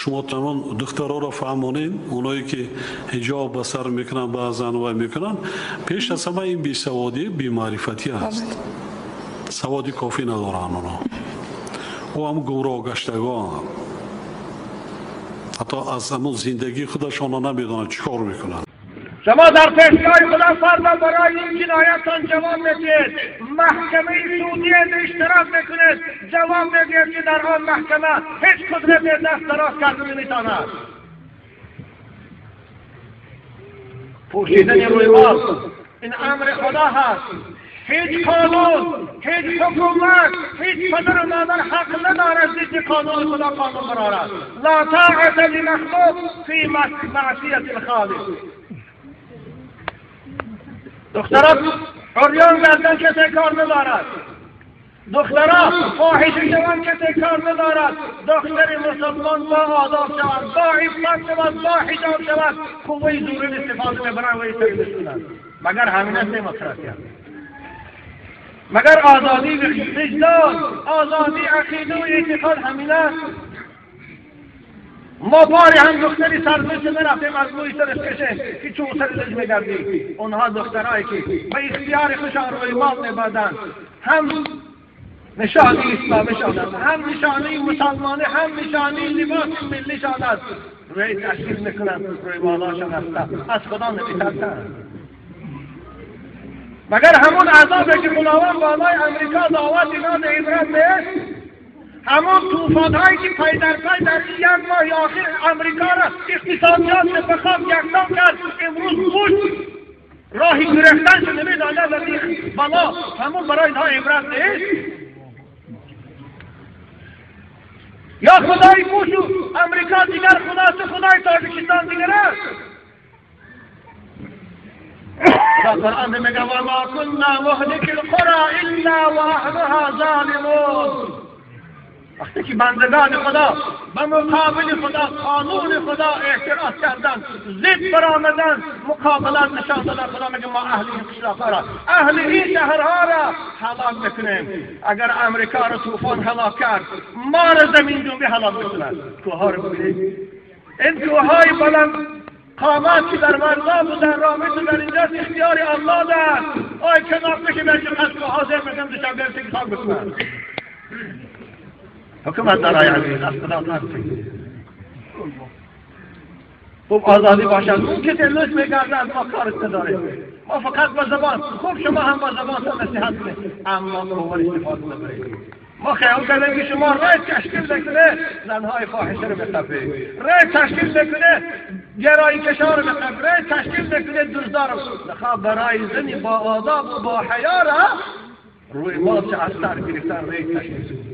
Шумо тамом духтарҳоро фаҳмонед, онҳое ки ҳиҷоб ба сар мекунанд, баъзан вай мекунанд, пеш аз ҳама ин бесаводӣ, бемаърифатӣ аст. Саводи кофӣ надоранд онҳо. Ӯ ҳам гумроҳ гаштагон. Ҳатто аз ҳамон зиндагии худашон намедонанд чӣ кор мекунанд. شما در پیشگاه خدا فردا برای این جنایتان جواب میدهید. محکمه سعودی اشتراک میکنید، جواب میدهید که در آن محکمه هیچ قدرت دست دراز کرده نمیتواند. پوشیدن رویمال این امر خدا هست. هیچ قانون، هیچ حکومت، هیچ پدر و مادر حق ندارد ضد قانون خدا قانون برآورد. لا طاعة لمخلوق فی معصیت الخالق. دخترها عریان گردن کسی کار ندارد. دخترها فاحشه شوند کسی کار ندارد. دختر مسلمان با آداب شود، با عفت شود، با حجاب شود، قوه زورین استفاده میبرند و ایستگی کنند. مگر همین است دموکراسی؟ مگر آزادی وجدان، آزادی عقیده و اعتقاد همین است؟ ما باری هم دختری سرزش نرفتیم از موی سرش کشیم که چون سرش میگردی. اونها دخترهایی که به اختیار خوشان روی مال میبردند، هم نشانه اسلامی شدند، هم نشانه مسلمانی، هم نشانه لباس ملی شدند. روی تشکیل میکنند، روی مالاشان هستند، از خدا نمیترسند. مگر همون عذابی که خداوند بالای امریکا دعوت اینا به عبرت نیست؟ همون طوفان هایی که پی در پی در این یک ماه آخر امریکا را اقتصادیات به خاک یکسان کرد، امروز بوش راهی گرفتن شده نمیداند از این بلا، همون برای اینها عبرت نیست؟ یا خدای بوش و امریکا دیگر خداست، خدای تاجیکستان دیگر است؟ قرآن میگه و ما کنا مهلک القرى الا واهلها ظالمون. وقتی که بندگان خدا به مقابل خدا، قانون خدا اعتراض کردن، ضد برآمدن، مقابلت نشان دادن، خدا میگه ما اهل این قشلاقها را، اهل این شهرها را هلاک میکنیم. اگر امریکا را طوفان هلاک کرد، ما را زمین جنبی هلاک میکنند. کوهها را ببینید، این کوههای بلند قامت که در مرزا و در رامش و در اینجاست اختیار الله است. آی کنار بشه برچه قصد حاضر میکنم دوشنبه برسه که خاک بکنند. حکومت دارای عزیز از خدا ترسید. خوب آزادی باشد، اون که لوس میگرده از ما کارش نداره. ما فقط با زبان، خوب شما هم با زبان تا نصیحت کنید، اما قوت استفاده نبرید. ما خیال کردیم که شما رای تشکیل بکنه زنهای فاحشه رو بخفه، رای تشکیل بکنه گرایی کشا رو بخفه، رای تشکیل بکنه دزدا رو بخفه. برای زنی با آداب و با حیا را روی مال از سر گرفتن رای تشکیل.